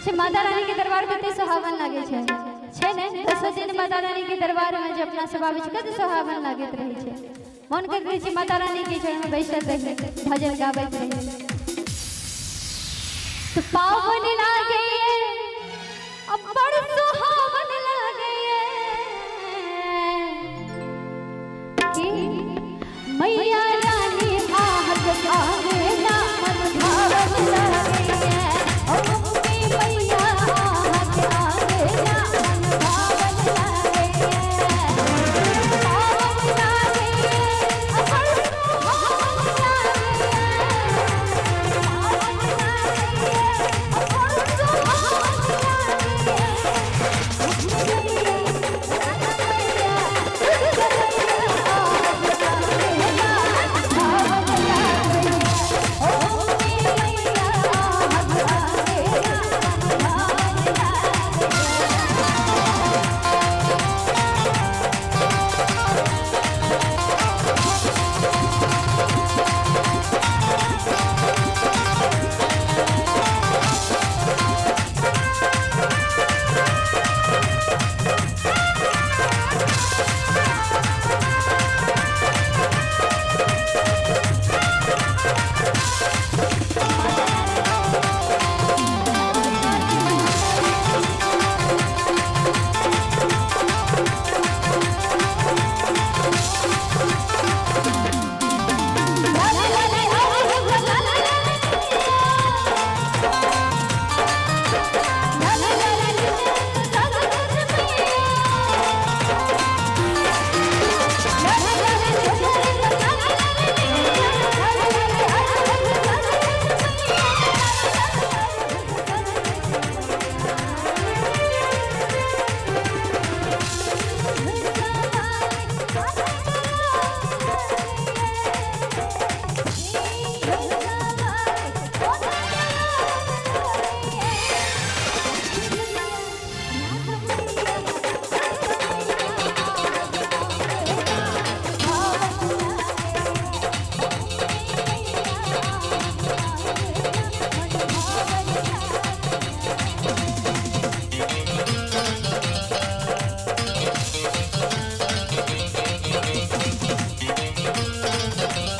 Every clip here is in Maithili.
अच्छा, माता रानी के दरबार कते सुहावन लागे छै, छै ने? दसो दिन माता रानी के दरबार में जे अपना सब आबै छै, कते सुहावन लागैत रहै छै। मन करैत रहै छै माता रानी के चरण में बैसल रही, भजन गाबैत रही। तो पावन लागे, अब बड़ सुहावन लागे कि मैया रानी आहत आगे ना मन भावन लागे। ओ मम्मी मैया आहत आगे ना मन भावन लागे, पावन लागे, बड़ सुहावन लागे, पावन लागे, बड़ सुहावन लागे।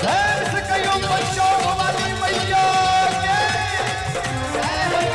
धैर्य से कहियो बच्चों वाली मैया के जय हो।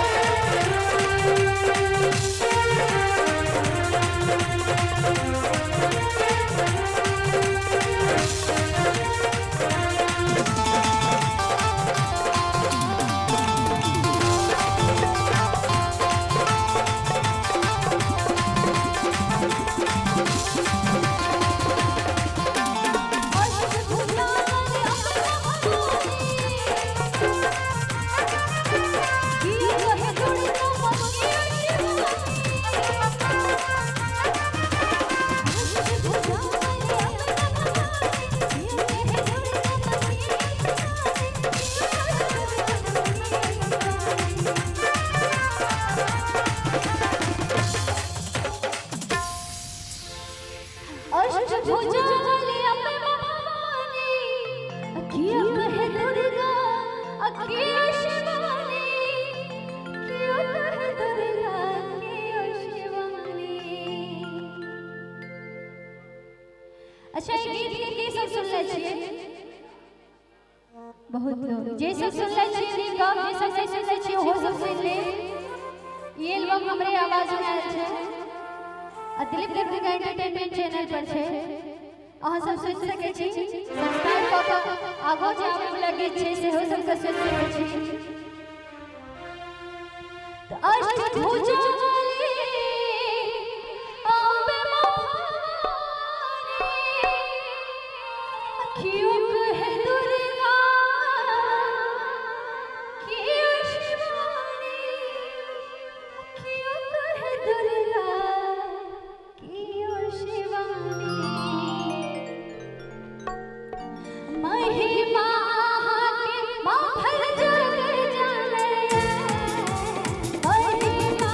अष्टभुजाली अम्बे भवानी, अखिया कहे दुर्गा, अखिया शिवानी, किया कहे दुर्गा, किया शिवानी। अच्छा, ई गीत के के सब सुनले छियै? बहुत लोग जे सब सुनले छियै नीक गप, जे सब नहि सुनले छियै ओहो सब सुनि ले। ई एल्बम हमरे आवाज में आयल छै आ दिलीप दीपिका एंटरटेनमेंट चैनल पर छै। अहाँ सब सुनि सकै छी। सब्सक्राइब कऽ कऽ आगो जे आबै वाला गीत छै सेहो सबके सुनि सकै छी। तऽ अष्टभुजाली अम्बे भवानी, अखियों कहे दुर्गा, कियो शिवानी, अखियों कहे दुर्गा, कियो शिवानी। महिमा के माफल जग जाने, महिमा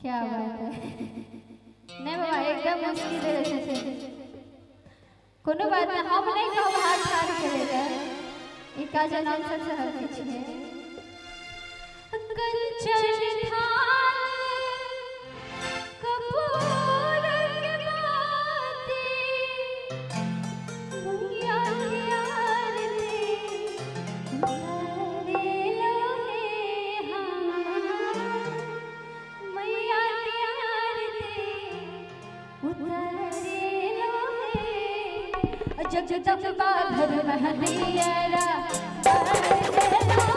क्या बात है। नहीं बाबा, एकदम मुश्किल रहै छै। कोनो बात नहीं, हम नहीं कहब हाथ ठाड़ करे लए। ई काज अनाउंसर साहब के छियै। कंचन थाल कपूर के बाती, मैया के आरती उतारे लो हे हाँ, मैया के आरती उतारे लो हे। जगदम्बा घर महदियरा बाजे लो।